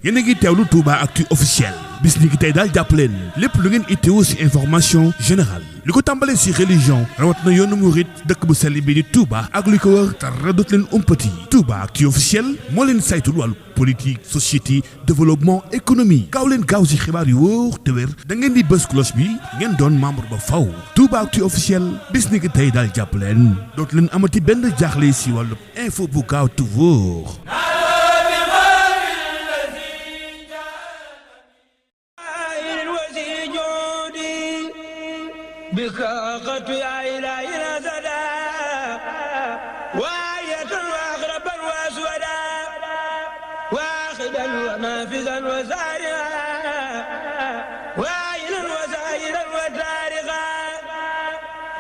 yéen a ngi teewlu Touba Actu officiel bis ni ki tey daal jàpp leen lépp lu ngeen itteewu ci information générale li ko tàmbalee ci religion rawat na yoonu murit dëkk bu sell bi di Touba ak li ko wër dara dootu leen umpati Touba Actu officiel moo leen saytul wàllu politique société développement économie gaaw leen gaaw ci xibaar yu wóor te wér da ngeen di bës cloche bi ngeen doon membre ba faw Touba Actu officiel bis ni ki tey daal jàpp leen dootu leen amati benn jaaxle ci wàllu info bu gaaw te wóor. بك أخذت يا إلهي نزدا وآية وأغربا وأسودا واخدا ونافذا وزارعا وآيلا وزائرا وتارغا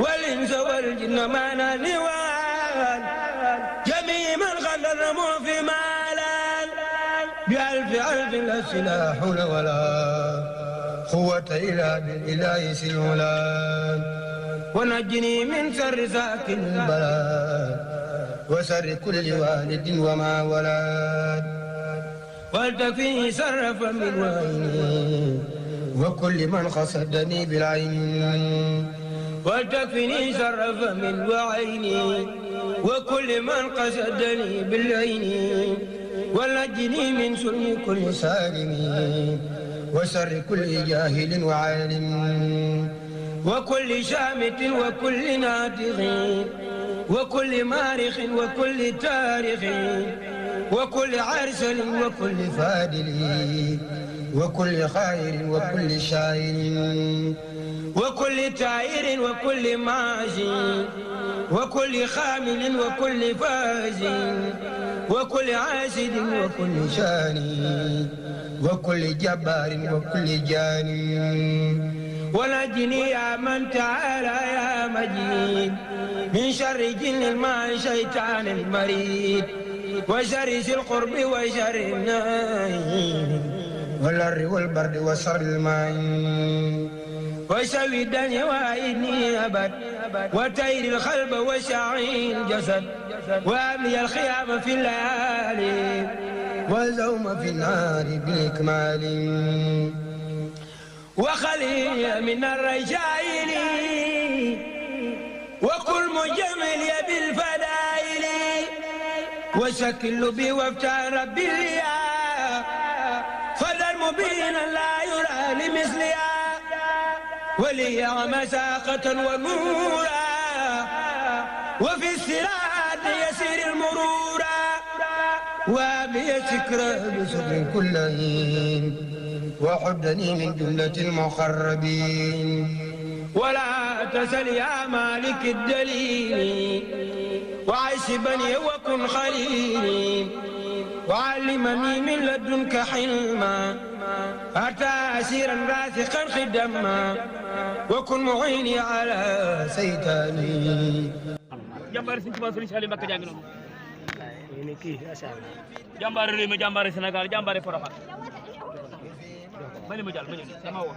والإنس والجن معنا نوال جميع من خلرموا في مالا بألف ألف لا سلاح ولا قوة إلا بالإله سيولا ونجني من شر ساكن البلاء وشر كل والد وما ولد ولتكفيني شر فم وعيني وكل من قصدني بالعين ولتكفيني شر فم وعيني وكل من قصدني بالعين ونجني من شر كل سالم وشر كل جاهل وعالم وكل شامت وكل ناطق وكل مارخ وكل تارخ وكل عرسل وكل فادل وكل خائر وكل شاعر وكل تائر وكل ماشي وكل خامل وكل فاز وكل عاسد وكل شاني وكل جبار وكل جاني ونجني يا من تعالى يا مجيد من شر جن الماء شيطان المريد وشر ذي القرب وشر الناي والر والبرد وشر الماء وشوي الدنيا وإني أبد وتير القلب وشعين الجسد وأبلي الخيام في الليالي والزوم في النار بالإكمال وخلي من الرجائل وكل مجمل بالفدائل وشكل بي وافتح ربي ليا فضل مبينا لا يرى لمثلها ولي مساقة ونورا وفي الصراط يسير المرورا وابي شكرا بشكر كل حين وحدني من جملة المقربين ولا تسل يا مالك الدليل وعيش بني وكن خليلي وعلمني من لدنك حلما أتى أسيرا راسخا خدما وكن معيني على سيتاني jàmbaari Sëriñ Tuubaa Sëriñ Saliou Mbacké jàngi noonu jàmbaari réew mi jàmbaari Sénégal jàmbaari Porokhane ma ma jàll ma ñëw sama woo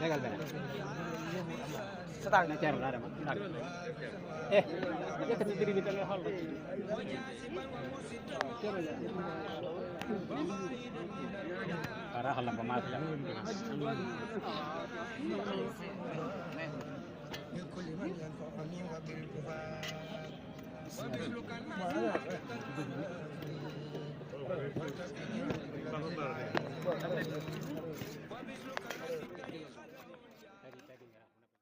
tegal benn sa tànk na ceer la dama tànk yëkkati diri bi da ngay xool raxal la ko maas la